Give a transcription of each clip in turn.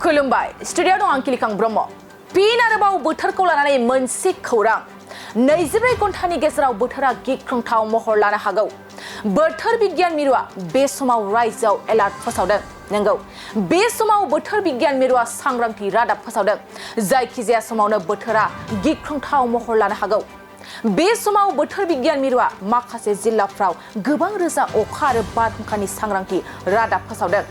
खुलुमबाय स्टुडियो दं आं किलिकां ब्रह्म फिन आरोबाव बोथोरखौ लानानै मोनसे खौरां 24 घन्टानि गेजेराव बोथोरा गिख्रंथाव महर लानो हागौ बोथोर बिगियान मिरुआ बे समाव रायजोआव एलार्ट फोसावदों नंगौ बे समाव बोथोर बिगियान मिरुआ सांग्रांथि रादाब फोसावदों जायखिजाया समावनो बोथोरा गिख्रंथाव महर लानो हागौ बे समाव बोथोर बिगियान मिरुआ माखासे जिल्लाफ्राव गोबां रोजा अखा आरो बारहुंखानि सांग्रांथि रादाब फोसावदों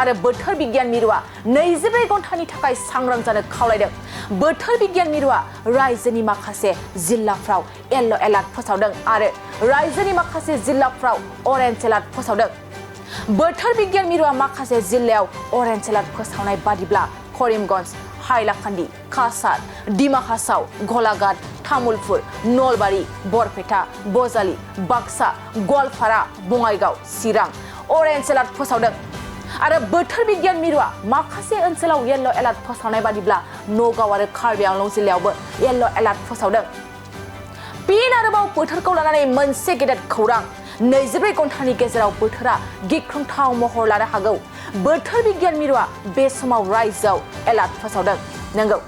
आरो बोथोर बिगियान मिरुआ 24 घन्टानि थाखाय सांग्रां जानो खावलायदों बोथोर बिगियान मिरुआ रायजोनि माखासे जिल्लाफ्राव येलो एलार्ट फोसावदों आरो रायजोनि माखासे जिल्लाफ्राव अरेन्ज एलार्ट फोसावदों बोथोर बिगियान मिरुआ माखासे जिल्लायाव अरेन्ज एलार्ट फोसावनाय बादिब्ला करीमगंज हाइलाकान्दी काछार डिमा हासाव गलाघाट तामुलपुर नलबारि बरपेटा बजालि बाक्सा गवालपारा बङाइगाव चिरां अरेन्ज एलार्ट फोसावदों आरो बोथोर बिगियान मिरुआ माखासे ओनसोलाव येलो एलार्ट फोसावनाय बादिब्ला नगाव आरो कार्बि आंलं जिल्लायावबो येलो एलार्ट फोसावदों फिन आरोबाव बोथोरखौ लानानै मोनसे गेदेर खौरां 24 घन्टानि गेजेराव बोथोरा गिख्रंथाव महर लानो हागौ बोथोर बिगियान मिरुआ बे समाव रायजोआव एलार्ट फोसावदों नंगौ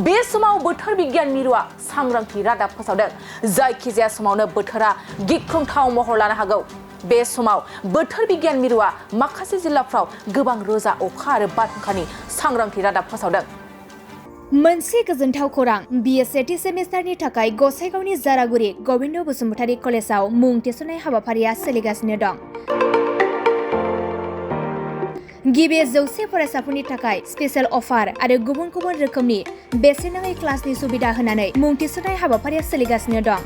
बे समाव बोथोर बिगियान मिरुआ सांग्रांथि रादाब फोसावदों जायखिजाया समावनो बोथोरा गिख्रंथाव महर लानो हागौ बे समाव बोथोर बिगियान मिरुआ माखासे जिल्लाफ्राव गोबां रोजा अखा आरो बारहुंखानि सांग्रांथि रादाब फोसावदों मोनसे गोजोनथाव खौरां बिएसएटी सेमिस्टारनि थाखाय गसाइगावनि जारागुरि गोविन्द बसुमतारी कलेजाव मुं थिसननाय हाबाफारिया सोलिगासिनो दं गिबि 100 फरायसाफोरनि थाखाय स्पेशल अफार आरो गुबुन गुबुन रोखोमनि बेसेन नाङै क्लासनि सुबिदा होनानै मुं थिसननाय हाबाफारिया सोलिगासिनो दं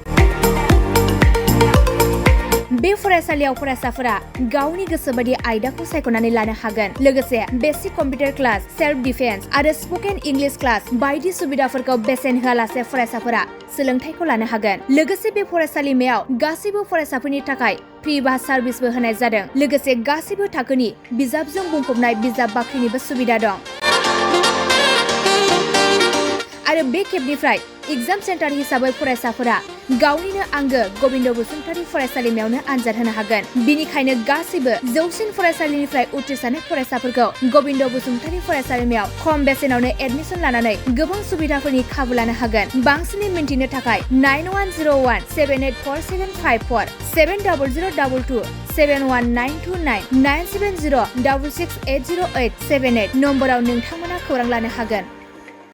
बे फरायसालियाव फरायसाफोरा गावनि गोसोबायदि आयदाखौ सायख'नानै लानो हागोन लोगोसे basic computer class self defence आरो स्पोकेन इंलिश क्लास बायदि सुबिदाफोरखौ बेसेन होआलासे फरायसाफोरा सोलोंथायखौ लानो हागोन लोगोसे बे फरायसालिमायाव गासैबो फरायसाफोरनि थाखाय फ्रि बास सार्भिसबो होनाय जादों लोगोसे गासैबो थाखोनि बिजाबजों बुंफबनाय बिजाब बाख्रिनिबो सुबिदा दं आरो बे खेबनिफ्राय एग्जाम सेन्टार हिसाबै फरायसाफोरा गावनिनो आंगो गोविन्द बसुमतारी फरायसालिमायावनो आनजाद होनो हागोन बिनिखायनो गासैबो जौसिन फरायसालिनिफ्राय उथ्रिसारनाय फरायसाफोरखौ गोविन्द बसुमतारी फरायसालिमायाव खम बेसेनावनो एडमिसन लानानै गोबां सुबिदाफोरनि खाबु लानो हागोन बांसिनै मिन्थिनो थाखाय 9101 784754 7002 71929 970 668088 78 नम्बराव नोंथांमोना खौरां लानो हागोन